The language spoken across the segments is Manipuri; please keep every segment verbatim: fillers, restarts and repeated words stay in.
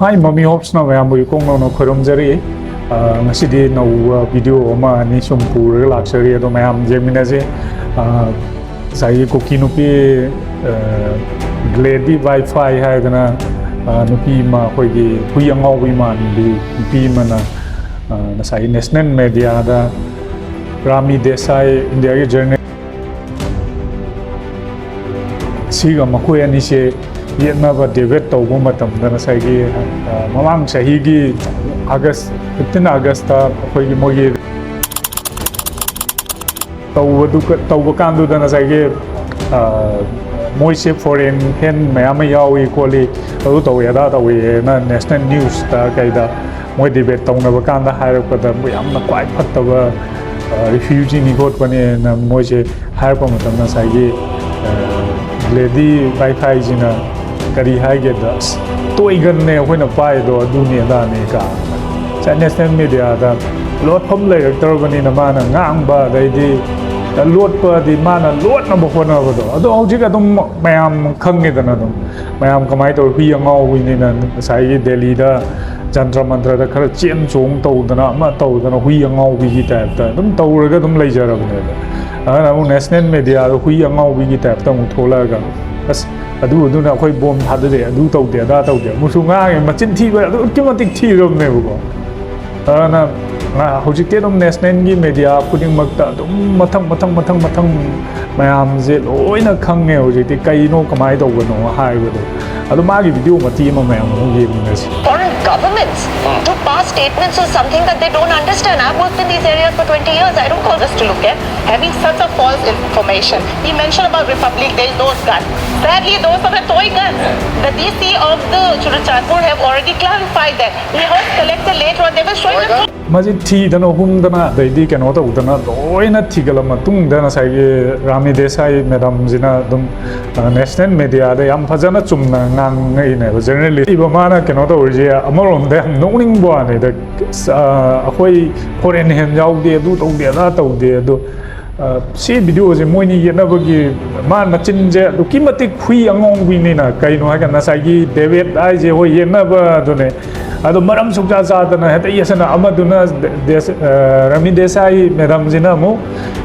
Hi, Mummy Hopes-ꯅ ꯃꯌꯥꯝꯕꯨ ꯏꯀꯣꯛ ꯅꯧꯅ ꯈꯣꯏꯔꯝꯖꯔꯤ꯫ ꯑ, ꯉꯁꯤꯗꯤ ꯅꯧꯕ video ꯑꯃ ꯑꯅꯤ ꯁꯨꯝ ꯄꯨꯔꯒ ꯂꯥꯛꯆꯔꯤ, ꯑꯗꯣ ꯃꯌꯥꯝ ꯌꯦꯡꯃꯤꯟꯅꯁꯦ꯫ ꯑ, ꯉꯁꯥꯏꯒꯤ ꯀꯨꯀꯤ ꯅꯨꯄꯤ, ꯑ, ꯒ꯭ꯂꯦꯗꯤ ꯋꯥꯏꯐꯥꯏ ꯍꯥꯏꯗꯅ, ꯑ, ꯅꯨꯄꯤ ꯑꯃ, ꯑꯩꯈꯣꯏꯒꯤ ꯍꯨꯏ ꯑꯉꯥꯎꯕ ꯏꯃꯥꯟꯕꯤ ꯅꯨꯄꯤ ꯑꯃꯅ, ꯑ, ꯉꯁꯥꯏꯒꯤ national media-ꯗ ꯔꯥꯃꯤ ꯗꯦꯁꯥꯏ, ꯏꯟꯗꯤꯌꯥꯒꯤ journalist, ꯁꯤꯒ ꯃꯈꯣꯏ ꯑꯅꯤꯁꯦ ꯌꯦꯠꯅꯕ debate ꯇꯧꯕ ꯃꯇꯝꯗ ꯉꯁꯥꯏꯒꯤ, ꯑ, ꯃꯃꯥꯡ ꯆꯍꯤꯒꯤ August, fifteen August-ꯇ ꯑꯩꯈꯣꯏꯒꯤ ꯃꯣꯏꯒꯤ ꯇꯧꯕꯗꯨ, ꯇꯧꯕ ꯀꯥꯟꯗꯨꯗ ꯉꯁꯥꯏꯒꯤ, ꯑ, ꯃꯣꯏꯁꯦ foreign fan ꯃꯌꯥꯝ ꯑꯃ ꯌꯥꯎꯏ ꯈꯣꯠꯂꯤ, ꯑꯗꯨ ꯇꯧꯏ ꯑꯗꯥ ꯇꯧꯏꯅ national news-ꯇ ꯀꯩꯗ ꯃꯣꯏ debate ꯇꯧꯅꯕ ꯀꯥꯟꯗ ꯍꯥꯏꯔꯛꯄꯗ ꯃꯣꯏ ꯌꯥꯝꯅ ꯈ꯭ꯋꯥꯏ ꯐꯠꯇꯕ, ꯑ, refugee-ꯅꯤ ꯈꯣꯠꯄꯅꯦꯅ ꯃꯣꯏꯁꯦ ꯍꯥꯏꯔꯛꯄ ꯃꯇꯝꯗ ꯉꯁꯥꯏꯒꯤ, ꯑ, ꯒ꯭ꯂꯦꯗꯤ ꯋꯥꯏꯐꯥꯏꯁꯤꯅ ꯀꯔꯤ ꯍꯥꯏꯒꯦꯗ, "ꯑꯁ, toy gun-ꯅꯦ ꯑꯩꯈꯣꯏꯅ ꯄꯥꯏꯗꯣ, ꯑꯗꯨꯅꯤ ꯑꯗꯥꯅꯤ" ꯀꯥ ꯉꯁꯥꯏ national media-ꯗ ꯂꯣꯠꯐꯝ ꯂꯩꯔꯛꯇ꯭ꯔꯕꯅꯤꯅ ꯃꯥꯅ ꯉꯥꯡꯕ, ꯑꯗꯩꯗꯤ ꯂꯣꯠꯄꯗꯤ ꯃꯥꯅ ꯂꯣꯠꯅꯕ ꯍꯣꯠꯅꯕꯗꯣ꯫ ꯑꯗꯣ ꯍꯧꯖꯤꯛ ꯑꯗꯨꯝ ꯃꯌꯥꯝ ꯈꯪꯉꯦꯗꯅ, ꯑꯗꯨꯝ ꯃꯌꯥꯝ ꯀꯃꯥꯏꯅ ꯇꯧꯋꯤ, ꯍꯨꯏ ꯑꯉꯥꯎꯕꯤꯅꯤꯅ ꯉꯁꯥꯏꯒꯤ ꯗꯦꯜꯂꯤꯗ ꯖꯟꯇ꯭ꯔ ꯃꯟꯇ꯭ꯔꯗ ꯈꯔ ꯆꯦꯟ ꯆꯣꯡ ꯇꯧꯗꯅ ꯑꯃ ꯇꯧꯗꯅ ꯍꯨꯏ ꯑꯉꯥꯎꯕꯤꯒꯤ type-ꯇ ꯑꯗꯨꯝ ꯇꯧꯔꯒ ꯑꯗꯨꯝ ꯂꯩꯖꯔꯕꯅꯦꯕ꯫ ꯑꯗꯨꯅ ꯑꯃꯨꯛ national media-ꯗ ꯍꯨꯏ ꯑꯉꯥꯎꯕꯤꯒꯤ type-ꯇ ꯑꯃꯨꯛ ꯊꯣꯛꯂꯛꯑꯒ, "ꯑꯁ, ꯑꯗꯨ, ꯑꯗꯨꯅ ꯑꯩꯈꯣꯏ bomb ꯊꯥꯗꯗꯦ, ꯑꯗꯨ ꯇꯧꯗꯦ, ꯑꯗꯥ ꯇꯧꯗꯦ", ꯑꯃꯨꯛꯁꯨ ꯉꯥꯡꯉꯦ꯫ ꯃꯆꯤꯟ ꯊꯤꯕ ꯑꯗꯨꯛꯀꯤ ꯃꯇꯤꯛ ꯊꯤꯔꯕꯅꯦꯕꯀꯣ꯫ ꯑꯗꯨꯅ, ꯑ, ꯍꯧꯖꯤꯛꯇꯤ ꯑꯗꯨꯝ national-ꯒꯤ media ꯈꯨꯗꯤꯡꯃꯛꯇ ꯑꯗꯨꯝ ꯃꯊꯪ, ꯃꯊꯪ, ꯃꯊꯪ, ꯃꯊꯪ ꯃꯌꯥꯝꯁꯦ ꯂꯣꯏꯅ ꯈꯪꯉꯦ ꯍꯧꯖꯤꯛꯇꯤ, ꯀꯩꯅꯣ ꯀꯃꯥꯏꯅ ꯇꯧꯕꯅꯣ ꯍꯥꯏꯕꯗꯣ꯫ ꯑꯗꯣ ꯃꯥꯒꯤ video ꯃꯇꯦꯛ ꯑꯃ ꯃꯌꯥꯝ ꯑꯃꯨꯛ ꯌꯦꯡꯃꯤꯟꯅꯁꯤ꯫ Foreign governments to pass statements on something that they don't understand. I've worked in these areas for twenty years. I don't call this to look at. Having such a false information. He mentioned about Republic Day, those guns. Sadly, those are the toy guns. The D C of the Churachandpur have already clarified that. He heard collector later on, they were showing the ꯃꯁꯤ ꯊꯤꯗꯅ ꯍꯨꯝꯗꯅ ꯑꯗꯩꯗꯤ ꯀꯩꯅꯣ ꯇꯧꯗꯅ ꯂꯣꯏꯅ ꯊꯤꯒꯠꯂ ꯃꯇꯨꯡꯗ ꯉꯁꯥꯏꯒꯤ ꯔꯥꯃꯤ ꯗꯦꯁꯥꯏ ꯃꯦꯗꯥꯝꯁꯤꯅ ꯑꯗꯨꯝ, ꯑ, national media-ꯗ ꯌꯥꯝ ꯐꯖꯅ ꯆꯨꯝꯅ ꯉꯥꯡꯉꯛꯏꯅꯦꯕ꯫ Journalist ꯏꯕ ꯃꯥꯅ ꯀꯩꯅꯣ ꯇꯧꯔꯤꯁꯦ ꯑꯃꯔꯣꯝꯗ ꯌꯥꯝ ꯅꯣꯛꯅꯤꯡꯕ ꯋꯥꯅꯤꯗ꯫ ꯑ, ꯑꯩꯈꯣꯏ foreign hand ꯌꯥꯎꯗꯦ, ꯑꯗꯨ ꯇꯧꯗꯦ, ꯑꯗꯥ ꯇꯧꯗꯦ, ꯑꯗꯨ ꯁꯤ ꯚꯤꯗꯤꯑꯣꯁꯦ ꯃꯣꯏꯅꯤ ꯌꯦꯠꯅꯕꯒꯤ, ꯃꯥ ꯃꯆꯤꯟꯁꯦ ꯑꯗꯨꯛꯀꯤ ꯃꯇꯤꯛ ꯍꯨꯏ ꯑꯉꯧꯕꯤꯅꯤꯅ, ꯀꯩꯅꯣ ꯍꯥꯏꯀꯥꯟꯗ ꯉꯁꯥꯏꯒꯤ ꯗꯦꯕꯦꯠ ꯍꯥꯏꯁꯦ ꯍꯣꯏ ꯌꯦꯠꯅꯕ ꯑꯗꯨꯅꯦ, ꯑꯗꯣ ꯃꯔꯝ ꯁꯨꯛꯆꯥ ꯆꯥꯗꯅ ꯍꯦꯛꯇ ꯌꯦꯠꯁꯟꯅ ꯑꯃꯗꯨꯅ ꯗꯦꯁ-, ꯑ, ꯔꯃꯤ ꯗꯦꯁꯥꯏ ꯃꯦꯗꯥꯝꯁꯤꯅ ꯑꯃꯨꯛ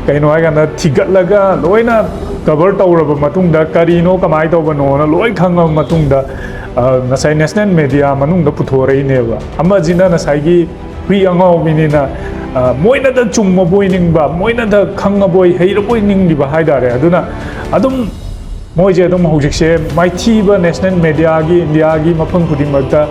ꯀꯩꯅꯣ ꯍꯥꯏꯀꯥꯟꯗ ꯊꯤꯒꯠꯂꯒ ꯂꯣꯏꯅ ꯀꯚꯔ ꯇꯧꯔꯕ ꯃꯇꯨꯡꯗ ꯀꯔꯤꯅꯣ ꯀꯃꯥꯏꯅ ꯇꯧꯕꯅꯣꯅ ꯂꯣꯏ ꯈꯪꯉꯕ ꯃꯇꯨꯡꯗ, ꯑ, ꯉꯁꯥꯏ ꯅꯦꯁꯅꯦꯜ ꯃꯦꯗꯤꯌꯥ ꯃꯅꯨꯡꯗ ꯄꯨꯊꯣꯔꯛꯏꯅꯦꯕ꯫ ꯑꯃꯁꯤꯅ ꯉꯁꯥꯏꯒꯤ ꯍꯨꯏ ꯑꯉꯥꯎꯕꯤꯅꯤꯅ, ꯑ, ꯃꯣꯏꯅꯗ ꯆꯨꯝꯃꯕꯣꯏ ꯅꯤꯡꯕ, ꯃꯣꯏꯅꯗ ꯈꯪꯉꯕꯣꯏ ꯍꯩꯔꯕꯣꯏ ꯅꯤꯡꯂꯤꯕ ꯍꯥꯏꯇꯥꯔꯦ꯫ ꯑꯗꯨꯅ ꯑꯗꯨꯝ ꯃꯣꯏꯁꯦ ꯑꯗꯨꯝ ꯍꯧꯖꯤꯛꯁꯦ ꯃꯥꯏꯊꯤꯕ ꯅꯦꯁꯅꯦꯜ ꯃꯦꯗꯤꯌꯥꯒꯤ, ꯏꯟꯗꯤꯌꯥꯒꯤ ꯃꯐꯝ ꯈꯨꯗꯤꯡꯃꯛꯇ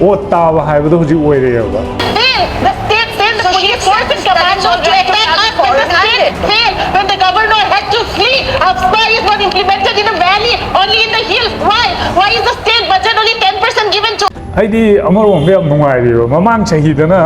ꯑꯣꯠ ꯇꯥꯕ ꯍꯥꯏꯕꯗꯣ ꯍꯧꯖꯤꯛ ꯑꯣꯏꯔꯦꯕ꯫ Fail. The state failed. The police force in command to attack us. When the state failed, when the governor had to flee, AFSPA is not implemented in the valley, only in the hills. Why? Why is the state budget only ten percent given to ꯍꯥꯏꯗꯤ ꯑꯃꯔꯣꯝꯗ ꯌꯥꯝ ꯅꯨꯡꯉꯥꯏꯔꯤꯕ, ꯃꯃꯥꯡ ꯆꯍꯤꯗꯅ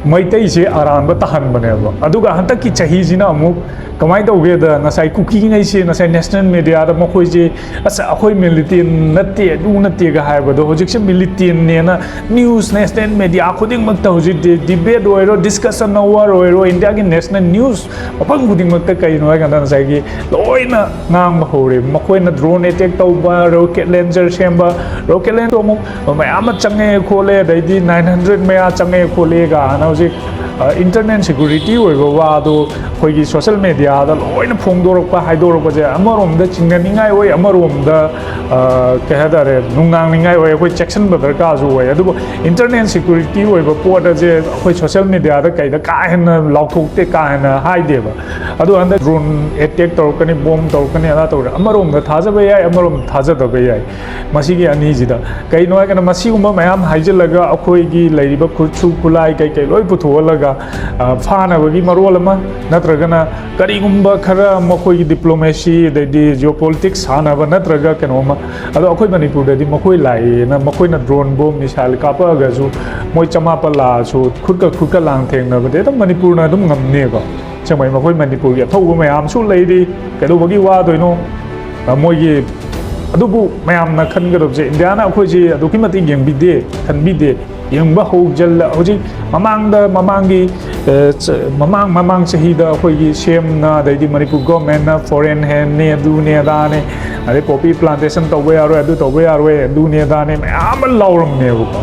ꯃꯩꯇꯩꯁꯦ ꯑꯔꯥꯟꯕ ꯇꯥꯍꯟꯕꯅꯦꯕ, ꯑꯗꯨꯒ ꯍꯟꯗꯛꯀꯤ ꯆꯍꯤꯁꯤꯅ ꯑꯃꯨꯛ ꯀꯃꯥꯏꯅ ꯇꯧꯒꯦꯗ, ꯉꯁꯥꯏ ꯀꯨꯀꯤꯉꯩꯁꯦ ꯉꯁꯥꯏ ꯅꯦꯁꯅꯦꯜ ꯃꯦꯗꯤꯌꯥꯗ ꯃꯈꯣꯏꯁꯦ, "ꯑꯁ, ꯑꯩꯈꯣꯏ ꯃꯤꯂꯤꯇꯦꯟ ꯅꯠꯇꯦ, ꯑꯗꯨ ꯅꯠꯇꯦꯒ" ꯍꯥꯏꯕꯗꯣ, ꯍꯧꯖꯤꯛꯁꯦ ꯃꯤꯂꯤꯇꯦꯟꯅꯦꯅ ꯅ꯭ꯌꯨꯁ, ꯅꯦꯁꯅꯦꯜ ꯃꯦꯗꯤꯌꯥ ꯈꯨꯗꯤꯡꯃꯛꯇ ꯍꯧꯖꯤꯛꯇꯤ ꯗꯤꯕꯦꯠ ꯑꯣꯏꯔꯣ, ꯗꯤꯁꯀꯁꯟ ꯑꯋꯥꯔ ꯑꯣꯏꯔꯣ, ꯏꯟꯗꯤꯌꯥꯒꯤ ꯅꯦꯁꯅꯦꯜ ꯅ꯭ꯌꯨꯁ ꯃꯐꯝ ꯈꯨꯗꯤꯡꯃꯛꯇ ꯀꯩꯅꯣ ꯍꯥꯏꯀꯥꯟꯗ ꯉꯁꯥꯏꯒꯤ ꯂꯣꯏꯅ ꯉꯥꯡꯕ ꯍꯧꯔꯦ꯫ ꯃꯈꯣꯏꯅ ꯗ꯭ꯔꯣꯟ ꯑꯦꯇꯦꯛ ꯇꯧꯕ, ꯔꯣꯀꯦꯠ ꯂꯦꯟꯆꯔ ꯁꯦꯝꯕ, ꯔꯣꯀꯦꯠ ꯂꯦꯟꯆꯔ ꯑꯃꯨꯛ ꯃꯌꯥꯝ ꯑꯃ ꯆꯪꯉꯦ ꯈꯣꯠꯂꯦ, ꯑꯗꯩꯗꯤ ꯅꯥꯏꯟ ꯍꯟꯗ꯭ꯔꯦꯠ ꯃꯌꯥ ꯆꯪꯉꯦ ꯈꯣꯠꯂꯦ ꯀꯥꯏꯅ ꯍꯧꯖꯤꯛ, ꯑ, ꯏꯟꯇꯔꯅꯦꯜ ꯁꯦꯀ꯭ꯌꯨꯔꯤꯇꯤ ꯑꯣꯏꯕ ꯋꯥꯗꯣ ꯑꯩꯈꯣꯏꯒꯤ ꯁꯣꯁꯦꯜ ꯃꯦꯗꯤꯌꯥꯗ ꯂꯣꯏꯅ ꯐꯣꯡꯗꯣꯔꯛꯄ, ꯍꯥꯏꯗꯣꯔꯛꯄꯁꯦ ꯑꯃꯔꯣꯝꯗ ꯆꯤꯡꯅꯅꯤꯡꯉꯥꯏ ꯑꯣꯏ, ꯑꯃꯔꯣꯝꯗ, ꯑ, ꯀꯩ ꯍꯥꯏꯇꯥꯔꯦ, ꯅꯨꯡꯅꯥꯡꯅꯤꯡꯉꯥꯏ ꯑꯣꯏ, ꯑꯩꯈꯣꯏ ꯆꯦꯛꯁꯤꯟꯕ ꯗꯔꯀꯥꯔꯁꯨ ꯑꯣꯏ꯫ ꯑꯗꯨꯕꯨ ꯏꯟꯇꯔꯅꯦꯜ ꯁꯦꯀ꯭ꯌꯨꯔꯤꯇꯤ ꯑꯣꯏꯕ ꯄꯣꯠ ꯑꯁꯦ ꯑꯩꯈꯣꯏ ꯁꯣꯁꯦꯜ ꯃꯦꯗꯤꯌꯥꯗ ꯀꯩꯗ ꯀꯥ ꯍꯦꯟꯅ ꯂꯥꯎꯊꯣꯛꯇꯦ, ꯀꯥ ꯍꯦꯟꯅ ꯍꯥꯏꯗꯦꯕ꯫ ꯑꯗꯣ ꯍꯟꯗꯛ ꯗ꯭ꯔꯣꯟ ꯑꯦꯇꯦꯛ ꯇꯧꯔꯛꯀꯅꯤ, ꯕꯣꯝ ꯇꯧꯔꯛꯀꯅꯤ, ꯑꯗꯥ ꯇꯧꯔꯛꯀꯅꯤ, ꯑꯃꯔꯣꯝꯗ ꯊꯥꯖꯕ ꯌꯥꯏ, ꯑꯃꯔꯣꯝꯗ ꯊꯥꯖꯗꯕ ꯌꯥꯏ꯫ ꯃꯁꯤꯒꯤ ꯑꯅꯤꯁꯤꯗ ꯀꯩꯅꯣ ꯍꯥꯏꯔꯒꯅ, ꯃꯁꯤꯒꯨꯝꯕ ꯃꯌꯥꯝ ꯍꯥꯏꯖꯤꯜꯂꯒ ꯑꯩꯈꯣꯏꯒꯤ ꯂꯩꯔꯤꯕ ꯈꯨꯠꯁꯨ ꯈꯨꯠꯂꯥꯏ ꯀꯩꯀꯩ ꯂꯣꯏ ꯄꯨꯊꯣꯛꯍꯜꯂꯒ, ꯑ, ꯐꯥꯅꯕꯒꯤ ꯃꯔꯣꯜ ꯑꯃ, ꯅꯠꯇ꯭ꯔꯒꯅ ꯀꯔꯤꯒꯨꯝꯕ ꯈꯔ ꯃꯈꯣꯏꯒꯤ ꯗꯤꯄ꯭ꯂꯣꯃꯦꯁꯤ ꯑꯗꯩꯗꯤ ꯖꯤꯑꯣ ꯄꯣꯂꯤꯇꯤꯛꯁ ꯁꯥꯟꯅꯕ ꯅꯠꯇ꯭ꯔꯒ ꯀꯩꯅꯣꯝꯃ꯫ ꯑꯗꯣ ꯑꯩꯈꯣꯏ ꯃꯅꯤꯄꯨꯔꯗꯗꯤ ꯃꯈꯣꯏ ꯂꯥꯛꯑꯦꯅ, ꯃꯈꯣꯏꯅ ꯗ꯭ꯔꯣꯟ ꯕꯣꯝ ꯃꯤꯁꯥꯏꯜ ꯀꯥꯞꯄꯛꯑꯒꯁꯨ, ꯃꯣꯏ ꯆꯃꯥꯄꯜ ꯂꯥꯛꯑꯁꯨ ꯈꯨꯠꯀ ꯈꯨꯠꯀ ꯂꯥꯟ ꯊꯦꯡꯅꯕꯗꯤ ꯑꯗꯨꯝ ꯃꯅꯤꯄꯨꯔꯅ ꯑꯗꯨꯝ ꯉꯝꯅꯦꯕ꯫ ꯑꯁꯦꯡꯕꯩ ꯃꯈꯣꯏ ꯃꯅꯤꯄꯨꯔꯒꯤ ꯑꯊꯧꯕ ꯃꯌꯥꯝꯁꯨ ꯂꯩꯔꯤ, ꯀꯩꯗꯧꯕꯒꯤ ꯋꯥꯗꯣꯏꯅꯣ? ꯑ, ꯃꯣꯏꯒꯤ, ꯑꯗꯨꯕꯨ ꯃꯌꯥꯝꯅ ꯈꯟꯒꯗꯕꯁꯦ, ꯏꯟꯗꯤꯌꯥꯅ ꯑꯩꯈꯣꯏꯁꯦ ꯑꯗꯨꯛꯀꯤ ꯃꯇꯤꯛ ꯌꯦꯡꯕꯤꯗꯦ, ꯈꯟꯕꯤꯗꯦ꯫ ꯌꯦꯡꯕ ꯍꯧꯖꯤꯜꯂ-, ꯍꯧꯖꯤꯛ ꯃꯃꯥꯡꯗ, ꯃꯃꯥꯡꯒꯤ ꯑ, ꯆ-, ꯃꯃꯥꯡ ꯃꯃꯥꯡ ꯆꯍꯤꯗ ꯑꯩꯈꯣꯏꯒꯤ ꯁꯤ ꯑꯦꯝꯅ, ꯑꯗꯩꯗꯤ ꯃꯅꯤꯄꯨꯔ ꯒꯣꯔꯃꯦꯟꯅ foreign handꯅꯤ, ꯑꯗꯨꯅꯦ ꯑꯗꯥꯅꯦ, ꯑꯗꯩ poppy plantation ꯇꯧꯕ ꯌꯥꯔꯣꯏ, ꯑꯗꯨ ꯇꯧꯕ ꯌꯥꯔꯣꯏ, ꯑꯗꯨꯅꯦ ꯑꯗꯥꯅꯦ ꯃꯌꯥꯝ ꯑꯃ ꯂꯥꯎꯔꯝꯃꯦꯕꯀꯣ꯫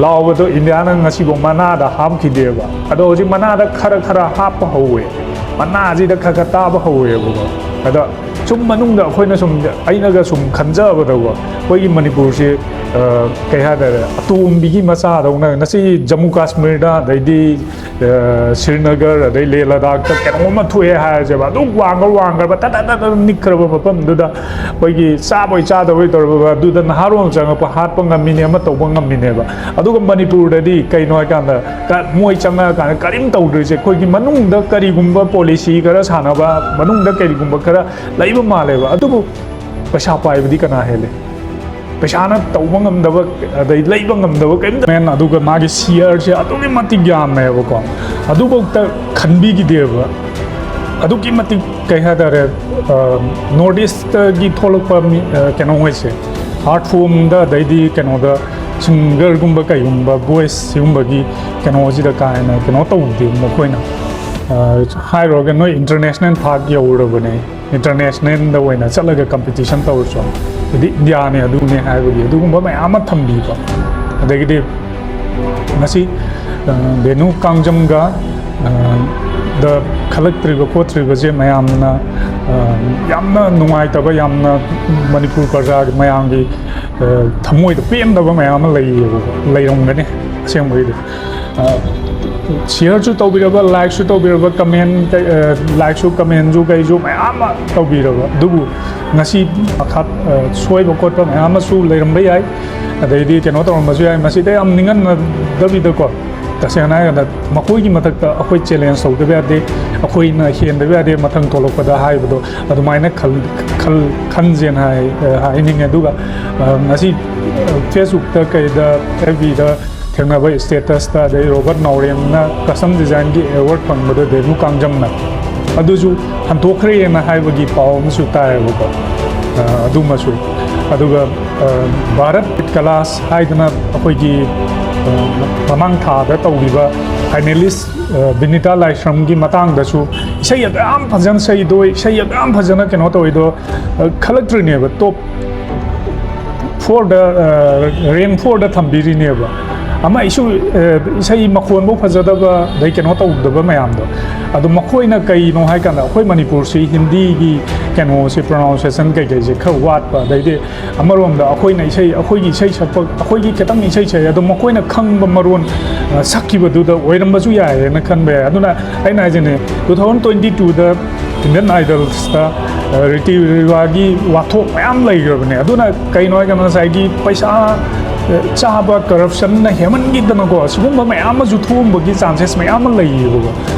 ꯂꯥꯎꯕꯗꯣ ꯏꯟꯗꯤꯌꯥꯅ ꯉꯁꯤꯐꯥꯎ ꯃꯅꯥꯗ ꯍꯥꯞꯈꯤꯗꯦꯕ꯫ ꯑꯗꯣ ꯍꯧꯖꯤꯛ ꯃꯅꯥꯗ ꯈꯔ ꯈꯔ ꯍꯥꯞꯄ ꯍꯧꯋꯦ, ꯃꯅꯥꯁꯤꯗ ꯈꯔ ꯈꯔ ꯇꯥꯕ ꯍꯧꯋꯦꯕꯀꯣ꯫ ꯑꯗ ꯁꯨꯝ ꯃꯅꯨꯡꯗ ꯑꯩꯈꯣꯏꯅ ꯁꯨꯝ, ꯑꯩꯅꯒ ꯁꯨꯝ ꯈꯟꯖꯕꯗꯀꯣ, ꯑꯩꯈꯣꯏꯒꯤ ꯃꯅꯤꯄꯨꯔꯁꯤ, ꯑ, ꯀꯩ ꯍꯥꯏꯇꯥꯔꯦ, ꯑꯇꯣꯝꯕꯤꯒꯤ ꯃꯆꯥꯗꯧꯅ, ꯉꯁꯤ ꯖꯃꯨ ꯀꯥꯁꯃꯤꯔꯗ, ꯑꯗꯩꯗꯤ, ꯑ, ꯁ꯭ꯔꯤꯅꯒꯔ, ꯑꯗꯩ ꯂꯦ ꯂꯗꯥꯛꯇ ꯀꯩꯅꯣꯝ ꯑꯃ ꯊꯣꯛꯑꯦ ꯍꯥꯏꯔꯁꯦꯕ, ꯑꯗꯨꯝ ꯋꯥꯡꯈ꯭ꯔ ꯋꯥꯡꯈ꯭ꯔꯕ, ꯇꯠ ꯇꯠ ꯇꯠ ꯇꯠ ꯅꯤꯛꯈ꯭ꯔꯕ ꯃꯐꯝꯗꯨꯗ ꯑꯩꯈꯣꯏꯒꯤ ꯆꯥꯕꯣꯏ ꯆꯥꯗꯕꯣꯏ ꯇꯧꯔꯕ, ꯑꯗꯨꯗ ꯅꯍꯥꯔꯣꯜ ꯆꯪꯉꯛꯄ ꯍꯥꯠꯄ ꯉꯝꯃꯤꯅꯦ, ꯑꯃ ꯇꯧꯕ ꯉꯝꯃꯤꯅꯦꯕ꯫ ꯑꯗꯨꯒ ꯃꯅꯤꯄꯨꯔꯗꯗꯤ ꯀꯩꯅꯣ ꯍꯥꯏꯀꯥꯟꯗ, ꯀ-, ꯃꯣꯏ ꯆꯪꯉꯛꯑꯀꯥꯟꯗ ꯀꯔꯤꯝ ꯇꯧꯗ꯭ꯔꯤꯁꯦ, ꯑꯩꯈꯣꯏꯒꯤ ꯃꯅꯨꯡꯗ ꯀꯔꯤꯒꯨꯝꯕ ꯄꯣꯂꯤꯁꯤ ꯈꯔ ꯁꯥꯟꯅꯕ, ꯃꯅꯨꯡꯗ ꯀꯔꯤꯒꯨꯝꯕ ꯈꯔ ꯂꯩꯕ ꯃꯥꯜꯂꯦꯕ꯫ ꯑꯗꯨꯕꯨ ꯄꯩꯁꯥ ꯄꯥꯏꯕꯗꯤ ꯀꯅꯥ ꯍꯦꯜꯂꯤ? ꯄꯩꯁꯥꯅ ꯇꯧꯕ ꯉꯝꯗꯕ, ꯑꯗꯩ ꯂꯩꯕ ꯉꯝꯗꯕ ꯀꯔꯤꯝꯇ꯫ ꯃꯦꯟ, ꯑꯗꯨꯒ ꯃꯥꯒꯤ ꯁꯤꯌꯔꯁꯦ ꯑꯗꯨꯛꯀꯤ ꯃꯇꯤꯛ ꯌꯥꯝꯃꯦꯕꯀꯣ꯫ ꯑꯗꯨꯐꯥꯎꯗ ꯈꯟꯕꯤꯈꯤꯗꯦꯕ꯫ ꯑꯗꯨꯛꯀꯤ ꯃꯇꯤꯛ, ꯀꯩ ꯍꯥꯏꯇꯥꯔꯦ, ꯅꯣꯔꯠ ꯏꯁꯇꯒꯤ ꯊꯣꯛꯂꯛꯄ ꯃꯤ, ꯑ, ꯀꯩꯅꯣꯉꯩꯁꯦ, ꯑꯥꯔꯠ ꯐꯣꯝꯗ, ꯑꯗꯩꯗꯤ ꯀꯩꯅꯣꯗ, ꯁꯤꯡꯒꯔꯒꯨꯝꯕ ꯀꯩꯒꯨꯝꯕ, ꯚꯣꯏꯁ ꯁꯤꯒꯨꯝꯕꯒꯤ ꯀꯩꯅꯣꯁꯤꯗ ꯀꯥ ꯍꯦꯟꯅ ꯀꯩꯅꯣ ꯇꯧꯗꯦ ꯃꯈꯣꯏꯅ꯫ ꯑ, ꯍꯥꯏꯔꯨꯔꯒ ꯅꯣꯏ ꯏꯟꯇꯔꯅꯦꯁꯅꯦꯜ ꯊꯥꯛ ꯌꯧꯔꯕꯅꯦ, ꯏꯟꯇꯔꯅꯦꯁꯅꯦꯜꯗ ꯑꯣꯏꯅ ꯆꯠꯂꯒ ꯀꯝꯄꯤꯇꯤꯁꯟ ꯇꯧꯔꯁꯨ, ꯍꯥꯏꯗꯤ ꯏꯟꯗꯤꯌꯥꯅꯦ, ꯑꯗꯨꯅꯦ ꯍꯥꯏꯕꯒꯤ ꯑꯗꯨꯒꯨꯝꯕ ꯃꯌꯥꯝ ꯑꯃ ꯊꯝꯕꯤꯕ꯫ ꯑꯗꯒꯤꯗꯤ ꯉꯁꯤ, ꯑ, ꯚꯦꯅꯨ ꯀꯥꯡꯖꯝꯒ, ꯑ, ꯗ ꯈꯜꯂꯛꯇ꯭ꯔꯤꯕ ꯈꯣꯠꯇ꯭ꯔꯤꯕꯁꯦ ꯃꯌꯥꯝꯅ, ꯑ, ꯌꯥꯝꯅ ꯅꯨꯡꯉꯥꯏꯇꯕ, ꯌꯥꯝꯅ ꯃꯅꯤꯄꯨꯔ ꯄ꯭ꯔꯖꯥꯒꯤ ꯃꯌꯥꯝꯒꯤ, ꯑ, ꯊꯃꯣꯏꯗ ꯄꯦꯟꯗꯕ ꯃꯌꯥꯝ ꯑꯃ ꯂꯩꯌꯦꯕꯀꯣ, ꯂꯩꯔꯝꯒꯅꯤ ꯑꯁꯦꯡꯕꯒꯤꯗꯤ꯫ ꯑ, ꯁꯤꯌꯔꯁꯨ ꯇꯧꯕꯤꯔꯕ, ꯂꯥꯏꯛꯁꯨ ꯇꯧꯕꯤꯔꯕ, ꯀꯃꯦꯟ, ꯀꯩ-, ꯑ, ꯂꯥꯏꯛꯁꯨ ꯀꯃꯦꯟꯁꯨ ꯀꯩꯁꯨ ꯃꯌꯥꯝ ꯑꯃ ꯇꯧꯕꯤꯔꯕ, ꯑꯗꯨꯕꯨ ꯉꯁꯤ ꯃꯈꯥ, ꯑ, ꯁꯣꯏꯕ ꯈꯣꯠꯄ ꯃꯌꯥꯝ ꯑꯃꯁꯨ ꯂꯩꯔꯝꯕ ꯌꯥꯏ, ꯑꯗꯩꯗꯤ ꯀꯩꯅꯣ ꯇꯧꯔꯝꯕꯁꯨ ꯌꯥꯏ꯫ ꯃꯁꯤꯗ ꯌꯥꯝ ꯅꯤꯡꯍꯟꯅꯗꯕꯤꯗꯀꯣ, ꯇꯁꯦꯡꯅ ꯍꯥꯏꯔꯀꯥꯟꯗ ꯃꯈꯣꯏꯒꯤ ꯃꯊꯛꯇ ꯑꯩꯈꯣꯏ ꯆꯦꯂꯦꯟꯖ ꯇꯧꯗꯕ ꯌꯥꯗꯦ, ꯑꯩꯈꯣꯏꯅ ꯍꯦꯟꯗꯕ ꯌꯥꯗꯦ ꯃꯊꯪ ꯊꯣꯛꯂꯛꯄꯗ ꯍꯥꯏꯕꯗꯣ ꯑꯗꯨꯃꯥꯏꯅ ꯈꯜ-, ꯈꯜ-, ꯈꯟꯖꯦꯅ ꯍꯥꯏ-, ꯑ, ꯍꯥꯏꯅꯤꯡꯉꯦ꯫ ꯑꯗꯨꯒ, ꯑ, ꯉꯁꯤ, ꯑ, ꯐꯦꯁꯕꯨꯛꯇ ꯀꯩꯗ, ꯑꯦꯐ ꯕꯤꯗ ꯊꯦꯡꯅꯕ ꯁ꯭ꯇꯦꯇꯁꯇ, ꯑꯗꯩ ꯔꯣꯕꯔꯠ ꯅꯥꯎꯔꯦꯝꯅ ꯀꯁꯇꯝ ꯗꯤꯖꯥꯏꯟꯒꯤ ꯑꯦꯋꯥꯔꯗ ꯐꯪꯕꯗꯣ ꯚꯦꯅꯨ ꯀꯥꯡꯖꯝꯅ ꯑꯗꯨꯁꯨ ꯍꯟꯗꯣꯛꯈ꯭ꯔꯦꯅ ꯍꯥꯏꯕꯒꯤ ꯄꯥꯎ ꯑꯃꯁꯨ ꯇꯥꯏꯌꯦꯕꯀꯣ꯫ ꯑ, ꯑꯗꯨꯃꯁꯨ꯫ ꯑꯗꯨꯒ, ꯑ, ꯚꯥꯔꯠ ꯀꯂꯥꯁ ꯍꯥꯏꯗꯅ ꯑꯩꯈꯣꯏꯒꯤ, ꯑ, ꯃꯃꯥꯡ ꯊꯥꯗ ꯇꯧꯈꯤꯕ ꯐꯥꯏꯅꯦꯂꯤꯁ ꯕꯤꯅꯤꯇꯥ ꯂꯥꯏꯁ꯭ꯔꯝꯒꯤ ꯃꯇꯥꯡꯗꯁꯨ ꯏꯁꯩ ꯑꯗꯨ ꯌꯥꯝ ꯐꯖꯅ ꯁꯛꯏꯗꯣ, ꯏꯁꯩ ꯑꯗꯨ ꯌꯥꯝ ꯐꯖꯅ ꯀꯩꯅꯣ ꯇꯧꯋꯤꯗꯣ, ꯑ, ꯈꯜꯂꯛꯇ꯭ꯔꯤꯅꯦꯕ ꯇꯣꯞ ꯐꯣꯔꯗ, ꯔꯦꯡ ꯐꯣꯔꯗ ꯊꯝꯕꯤꯔꯤꯅꯦꯕ꯫ ꯑꯃ ꯏꯁꯨ, ꯑ, ꯏꯁꯩ ꯃꯈꯣꯟꯐꯧ ꯐꯖꯗꯕ, ꯑꯗꯩ ꯀꯩꯅꯣ ꯇꯧꯗꯕ ꯃꯌꯥꯝꯗꯣ꯫ ꯑꯗꯣ ꯃꯈꯣꯏꯅ ꯀꯩꯅꯣ ꯍꯥꯏꯀꯥꯟꯗ, ꯑꯩꯈꯣꯏ ꯃꯅꯤꯄꯨꯔꯁꯤ ꯍꯤꯟꯗꯤꯒꯤ ꯀꯩꯅꯣꯁꯦ, ꯄ꯭ꯔꯣꯅꯥꯎꯟꯁꯤꯌꯦꯁꯟ ꯀꯩꯀꯩꯁꯦ ꯈꯔ ꯋꯥꯠꯄ, ꯑꯗꯩꯗꯤ ꯑꯃꯔꯣꯝꯗ ꯑꯩꯈꯣꯏꯅ ꯏꯁꯩ, ꯑꯩꯈꯣꯏꯒꯤ ꯏꯁꯩ ꯁꯛꯄ, ꯑꯩꯈꯣꯏꯒꯤ ꯈꯤꯇꯪ ꯏꯁꯩ ꯁꯛꯑꯦ, ꯑꯗꯣ ꯃꯈꯣꯏꯅ ꯈꯪꯕ ꯃꯔꯣꯟ, ꯑ, ꯁꯛꯈꯤꯕꯗꯨꯗ ꯑꯣꯏꯔꯝꯕꯁꯨ ꯌꯥꯏꯌꯦꯅ ꯈꯟꯕ ꯌꯥꯏ꯫ ꯑꯗꯨꯅ ꯑꯩꯅ ꯍꯥꯏꯁꯤꯅꯦ, ꯇꯨ ꯊꯥꯎꯖꯟ ꯇ꯭ꯋꯦꯟꯇꯤ ꯇꯨꯗ ꯏꯟꯗꯤꯌꯟ ꯑꯥꯏꯗꯜꯁꯇ, ꯑ, ꯔꯤꯇꯤ ꯔꯤꯋꯥꯒꯤ ꯋꯥꯊꯣꯛ ꯃꯌꯥꯝ ꯂꯩꯈ꯭ꯔꯕꯅꯦ꯫ ꯑꯗꯨꯅ ꯀꯩꯅꯣ ꯍꯥꯏꯔꯒꯅ, ꯉꯁꯥꯏꯒꯤ ꯄꯩꯁꯥ, ꯑ, ꯆꯥꯕ, ꯀꯔꯞꯁꯟꯅ ꯍꯦꯟꯃꯟꯈꯤꯗꯅꯀꯣ, ꯁꯤꯒꯨꯝꯕ ꯃꯌꯥꯝ ꯑꯃꯁꯨ ꯊꯣꯛꯑꯝꯕꯒꯤ ꯆꯥꯟꯁꯦꯁ ꯃꯌꯥꯝ ꯑꯃ ꯂꯩꯌꯦꯕꯀꯣ꯫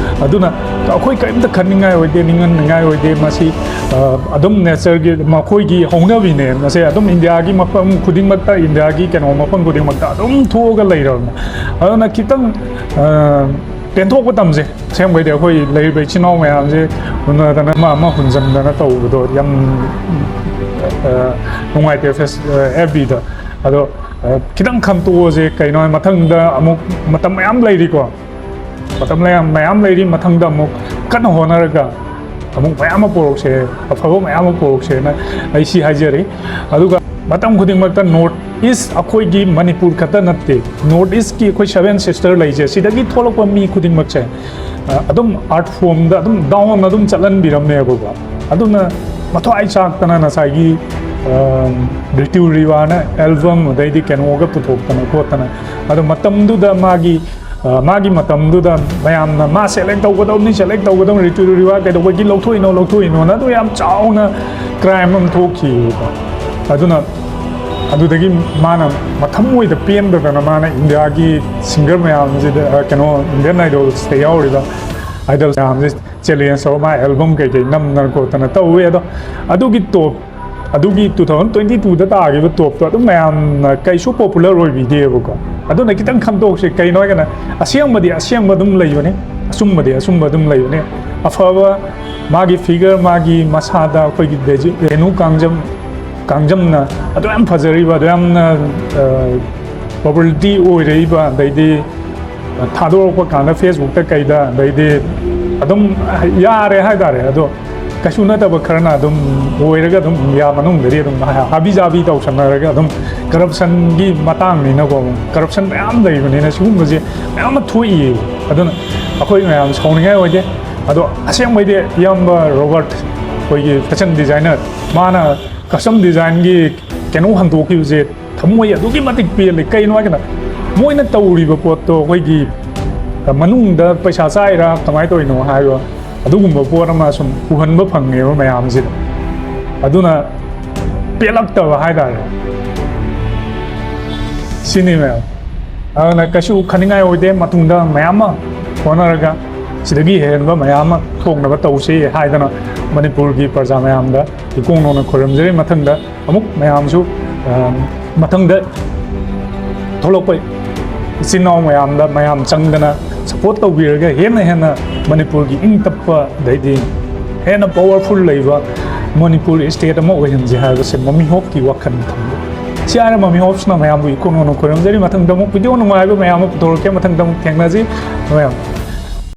ꯑꯗꯨꯅ ꯑꯩꯈꯣꯏ ꯀꯔꯤꯝꯇ ꯈꯟꯅꯤꯡꯉꯥꯏ ꯑꯣꯏꯗꯦ, ꯅꯤꯡꯍꯟꯅꯤꯡꯉꯥꯏ ꯑꯣꯏꯗꯦ꯫ ꯃꯁꯤ, ꯑ, ꯑꯗꯨꯝ ꯅꯦꯆꯔꯒꯤ, ꯃꯈꯣꯏꯒꯤ ꯍꯧꯅꯕꯤꯅꯦ꯫ ꯃꯁꯦ ꯑꯗꯨꯝ ꯏꯟꯗꯤꯌꯥꯒꯤ ꯃꯐꯝ ꯈꯨꯗꯤꯡꯃꯛꯇ, ꯏꯟꯗꯤꯌꯥꯒꯤ ꯀꯩꯅꯣ ꯃꯐꯝ ꯈꯨꯗꯤꯡꯃꯛꯇ ꯑꯗꯨꯝ ꯊꯣꯛꯑꯒ ꯂꯩꯔꯕꯅꯦ꯫ ꯑꯗꯨꯅ ꯈꯤꯇꯪ, ꯑ, ꯄꯦꯟꯊꯣꯛꯄ ꯇꯝꯁꯦ꯫ ꯑꯁꯦꯡꯕꯩꯗꯤ ꯑꯩꯈꯣꯏ ꯂꯩꯔꯤꯕ ꯏꯆꯤꯟ ꯏꯅꯥꯎ ꯃꯌꯥꯝꯁꯦ ꯎꯅꯗꯅ, ꯑꯃ ꯑꯃ ꯍꯨꯟꯖꯟꯗꯅ ꯇꯧꯕꯗꯣ ꯌꯥꯝ, ꯑ, ꯅꯨꯡꯉꯥꯏꯇꯦ꯫ ꯐꯦꯁ-, ꯑ, ꯑꯦꯐ ꯕꯤꯗ꯫ ꯑꯗꯣ, ꯑ, ꯈꯤꯇꯪ ꯈꯟꯇꯣꯛꯑꯁꯦ꯫ ꯀꯩꯅꯣ ꯍꯥꯏ ꯃꯊꯪꯗ ꯑꯃꯨꯛ ꯃꯇꯝ ꯃꯌꯥꯝ ꯂꯩꯔꯤꯀꯣ꯫ ꯃꯇꯝ ꯃꯌꯥꯝ, ꯃꯌꯥꯝ ꯂꯩꯔꯤ꯫ ꯃꯊꯪꯗ ꯑꯃꯨꯛ ꯀꯟꯅ ꯍꯣꯠꯅꯔꯒ ꯑꯃꯨꯛ ꯃꯌꯥꯝ ꯑꯃ ꯄꯣꯔꯛꯁꯦ, ꯑꯐꯕ ꯃꯌꯥꯝ ꯑꯃ ꯄꯣꯔꯛꯁꯦꯅ ꯑꯩ ꯁꯤ ꯍꯥꯏꯖꯔꯤ꯫ ꯑꯗꯨꯒ ꯃꯇꯝ ꯈꯨꯗꯤꯡꯃꯛꯇ ꯅꯣꯔꯠ ꯏꯁ, ꯑꯩꯈꯣꯏꯒꯤ ꯃꯅꯤꯄꯨꯔ ꯈꯛꯇ ꯅꯠꯇꯦ, ꯅꯣꯔꯠ ꯏꯁꯀꯤ ꯑꯩꯈꯣꯏ ꯁꯚꯦꯟ ꯁꯤꯁꯇꯔ ꯂꯩꯁꯦ, ꯁꯤꯗꯒꯤ ꯊꯣꯛꯂꯛꯄ ꯃꯤ ꯈꯨꯗꯤꯡꯃꯛꯁꯦ, ꯑ, ꯑꯗꯨꯝ ꯑꯥꯔꯠ ꯐꯣꯝꯗ ꯑꯗꯨꯝ ꯗꯥꯎꯟ ꯑꯗꯨꯝ ꯆꯠꯍꯟꯕꯤꯔꯝꯃꯦꯕꯀꯣ꯫ ꯑꯗꯨꯅ ꯃꯊ꯭ꯋꯥꯏ ꯆꯥꯛꯇꯅ ꯉꯁꯥꯏꯒꯤ, ꯑ, ꯔꯤꯇꯨ ꯔꯤꯋꯥꯅ ꯑꯦꯜꯕꯝ, ꯑꯗꯩꯗꯤ ꯀꯩꯅꯣꯒ ꯄꯨꯊꯣꯛꯇꯅ ꯈꯣꯠꯇꯅ, ꯑꯗꯣ ꯃꯇꯝꯗꯨꯗ ꯃꯥꯒꯤ, ꯑ, ꯃꯥꯒꯤ ꯃꯇꯝꯗꯨꯗ ꯃꯌꯥꯝꯅ ꯃꯥ ꯁꯦꯂꯦꯛ ꯇꯧꯒꯗꯧꯕꯅꯤ, ꯁꯦꯂꯦꯛ ꯇꯧꯒꯗꯧꯕꯅꯤ, ꯔꯤꯇꯨ ꯔꯤꯋꯥ ꯀꯩꯗꯧꯕꯒꯤ ꯂꯧꯊꯣꯛꯏꯅꯣ, ꯂꯧꯊꯣꯛꯏꯅꯣꯅ ꯑꯗꯨ ꯌꯥꯝ ꯆꯥꯎꯅ ꯀ꯭ꯔꯥꯏꯝ ꯑꯃ ꯊꯣꯛꯈꯤꯕꯀꯣ꯫ ꯑꯗꯨꯅ ꯑꯗꯨꯗꯒꯤ ꯃꯥꯅ ꯃꯊꯃꯣꯏꯗ ꯄꯦꯟꯗꯗꯅ ꯃꯥꯅ ꯏꯟꯗꯤꯌꯥꯒꯤ ꯁꯤꯡꯒꯔ ꯃꯌꯥꯝꯁꯤꯗ, ꯑ, ꯀꯩꯅꯣ, ꯏꯟꯗꯤꯌꯟ ꯑꯥꯏꯗꯣꯜꯁꯇ ꯌꯥꯎꯔꯤꯕ ꯑꯥꯏꯗꯜ ꯃꯌꯥꯝꯁꯦ ꯆꯦꯂꯦꯟꯖ ꯇꯧꯔ ꯃꯥ ꯑꯦꯜꯕꯝ ꯀꯩꯀꯩ ꯅꯝꯗꯅ ꯈꯣꯠꯇꯅ ꯇꯧꯋꯦ꯫ ꯑꯗꯣ ꯑꯗꯨꯒꯤ ꯇꯣꯞ, ꯑꯗꯨꯒꯤ ꯇꯨ ꯊꯥꯎꯖꯟ ꯇ꯭ꯋꯦꯟꯇꯤ ꯇꯨꯗ ꯇꯥꯈꯤꯕ ꯇꯣꯞꯇꯣ ꯑꯗꯨꯝ ꯃꯌꯥꯝꯅ ꯀꯩꯁꯨ ꯄꯣꯄꯨꯂꯔ ꯑꯣꯏꯕꯤꯗꯦꯕꯀꯣ꯫ ꯑꯗꯨꯅ ꯈꯤꯇꯪ ꯈꯟꯗꯣꯛꯁꯦ꯫ ꯀꯩꯅꯣ ꯍꯥꯏꯔꯒꯅ, ꯑꯁꯦꯡꯕꯗꯤ ꯑꯁꯦꯡꯕ ꯑꯗꯨꯝ ꯂꯩꯕꯅꯤ, ꯑꯆꯨꯝꯕꯗꯤ ꯑꯆꯨꯝꯕ ꯑꯗꯨꯝ ꯂꯩꯕꯅꯤ꯫ ꯑꯐꯕ ꯃꯥꯒꯤ ꯐꯤꯒꯔ, ꯃꯥꯒꯤ ꯃꯁꯥꯗ ꯑꯩꯈꯣꯏꯒꯤ ꯗꯦꯖꯤ-, ꯔꯦꯅꯨ ꯀꯥꯡꯖꯝ, ꯀꯥꯡꯖꯝꯅ ꯑꯗꯨ ꯌꯥꯝ ꯐꯖꯔꯤꯕ, ꯑꯗꯨ ꯌꯥꯝꯅ, ꯑ, ꯄꯣꯄꯨꯂꯔꯤꯇꯤ ꯑꯣꯏꯔꯛꯏꯕ, ꯑꯗꯩꯗꯤ ꯊꯥꯗꯣꯔꯛꯄ ꯀꯥꯟꯗ Facebook ꯇ ꯀꯩꯗ, ꯑꯗꯩꯗꯤ ꯑꯗꯨꯝ ꯌꯥꯔꯦ ꯍꯥꯏꯇꯥꯔꯦ꯫ ꯑꯗꯣ ꯀꯩꯁꯨ ꯅꯠꯇꯕ ꯈꯔꯅ ꯑꯗꯨꯝ ꯑꯣꯏꯔꯒ ꯑꯗꯨꯝ ꯏꯟꯗꯤꯌꯥ ꯃꯅꯨꯡꯗꯗꯤ ꯑꯗꯨꯝ ꯍꯥꯕꯤ ꯖꯥꯕꯤ ꯇꯧꯁꯟꯅꯔꯒ ꯑꯗꯨꯝ corruption ꯒꯤ ꯃꯇꯥꯡꯅꯤꯅꯀꯣ, corruption ꯃꯌꯥꯝ ꯂꯩꯕꯅꯤꯅ ꯁꯤꯒꯨꯝꯕꯁꯦ ꯃꯌꯥꯝ ꯑꯃ ꯊꯣꯛꯏ꯫ ꯑꯗꯨꯅ ꯑꯩꯈꯣꯏ ꯃꯌꯥꯝ ꯁꯥꯎꯅꯤꯡꯉꯥꯏ ꯑꯣꯏꯗꯦ꯫ ꯑꯗꯣ ꯑꯁꯦꯡꯕꯩꯗꯤ ꯏꯌꯥꯝꯕ ꯔꯣꯕꯔꯠ, ꯑꯩꯈꯣꯏꯒꯤ fashion designer, ꯃꯥꯅ custom design ꯒꯤ ꯀꯩꯅꯣ ꯍꯟꯗꯣꯛꯈꯤꯕꯁꯦ ꯊꯃꯣꯏ ꯑꯗꯨꯛꯀꯤ ꯃꯇꯤꯛ ꯄꯦꯜꯂꯤ꯫ ꯀꯩꯅꯣ ꯍꯥꯏꯔꯀꯥꯟꯗ ꯃꯣꯏꯅ ꯇꯧꯔꯤꯕ ꯄꯣꯠꯇꯣ ꯑꯩꯈꯣꯏꯒꯤ ꯃꯅꯨꯡꯗ ꯄꯩꯁꯥ ꯆꯥꯏꯔꯥ ꯀꯃꯥꯏꯅ ꯇꯧꯔꯤꯅꯣ ꯍꯥꯏꯕ ꯑꯗꯨꯒꯨꯝꯕ ꯄꯣꯠ ꯑꯃ ꯁꯨꯝ ꯎꯍꯟꯕ ꯐꯪꯉꯦꯕ ꯃꯌꯥꯝꯁꯤꯗ꯫ ꯑꯗꯨꯅ ꯄꯦꯜꯂꯛꯇꯕ ꯍꯥꯏꯇꯥꯔꯦ꯫ ꯁꯤꯅꯤ ꯃꯌꯥꯝ꯫ ꯑꯗꯨꯅ ꯀꯩꯁꯨ ꯈꯟꯅꯤꯡꯉꯥꯏ ꯑꯣꯏꯗꯦ꯫ ꯃꯇꯨꯡꯗ ꯃꯌꯥꯝ ꯑꯃ ꯍꯣꯠꯅꯔꯒ ꯁꯤꯗꯒꯤ ꯍꯦꯟꯕ ꯃꯌꯥꯝ ꯑꯃ ꯊꯣꯛꯅꯕ ꯇꯧꯁꯤ ꯍꯥꯏꯗꯅ ꯃꯅꯤꯄꯨꯔꯒꯤ ꯄ꯭ꯔꯖꯥ ꯃꯌꯥꯝꯗ ꯏꯀꯣꯡ ꯅꯧꯅ ꯈꯣꯏꯔꯝꯖꯔꯤ꯫ ꯃꯊꯪꯗ ꯑꯃꯨꯛ ꯃꯌꯥꯝꯁꯨ, ꯑ, ꯃꯊꯪꯗ ꯊꯣꯛꯂꯛꯄ ꯏꯆꯤꯟ ꯏꯅꯥꯎ ꯃꯌꯥꯝꯗ ꯃꯌꯥꯝ ꯆꯪꯗꯅ support ꯇꯧꯕꯤꯔꯒ ꯍꯦꯟꯅ ꯍꯦꯟꯅ ꯃꯅꯤꯄꯨꯔꯒꯤ ꯏꯪ ꯇꯞꯄ, ꯑꯗꯩꯗꯤ ꯍꯦꯟꯅ powerful ꯂꯩꯕ ꯃꯅꯤꯄꯨꯔ state ꯑꯃ ꯑꯣꯏꯍꯟꯁꯦ ꯍꯥꯏꯕꯁꯦ ꯃꯃꯤ ꯍꯣꯞꯀꯤ ꯋꯥꯈꯜ ꯊꯝꯖꯩ꯫ ꯁꯤ ꯍꯥꯏꯔ ꯃꯃꯤ ꯍꯣꯞꯁꯤꯅ ꯃꯌꯥꯝꯕꯨ ꯏꯀꯣꯡ ꯅꯧꯅ ꯈꯣꯏꯔꯝꯖꯔꯤ꯫ ꯃꯊꯪꯗ ꯑꯃꯨꯛ video ꯅꯨꯡꯉꯥꯏꯕ ꯃꯌꯥꯝ ꯑꯃ ꯄꯨꯊꯣꯔꯛꯀꯦ꯫ ꯃꯊꯪꯗ ꯑꯃꯨꯛ ꯊꯦꯡꯅꯁꯤ ꯃꯌꯥꯝ꯫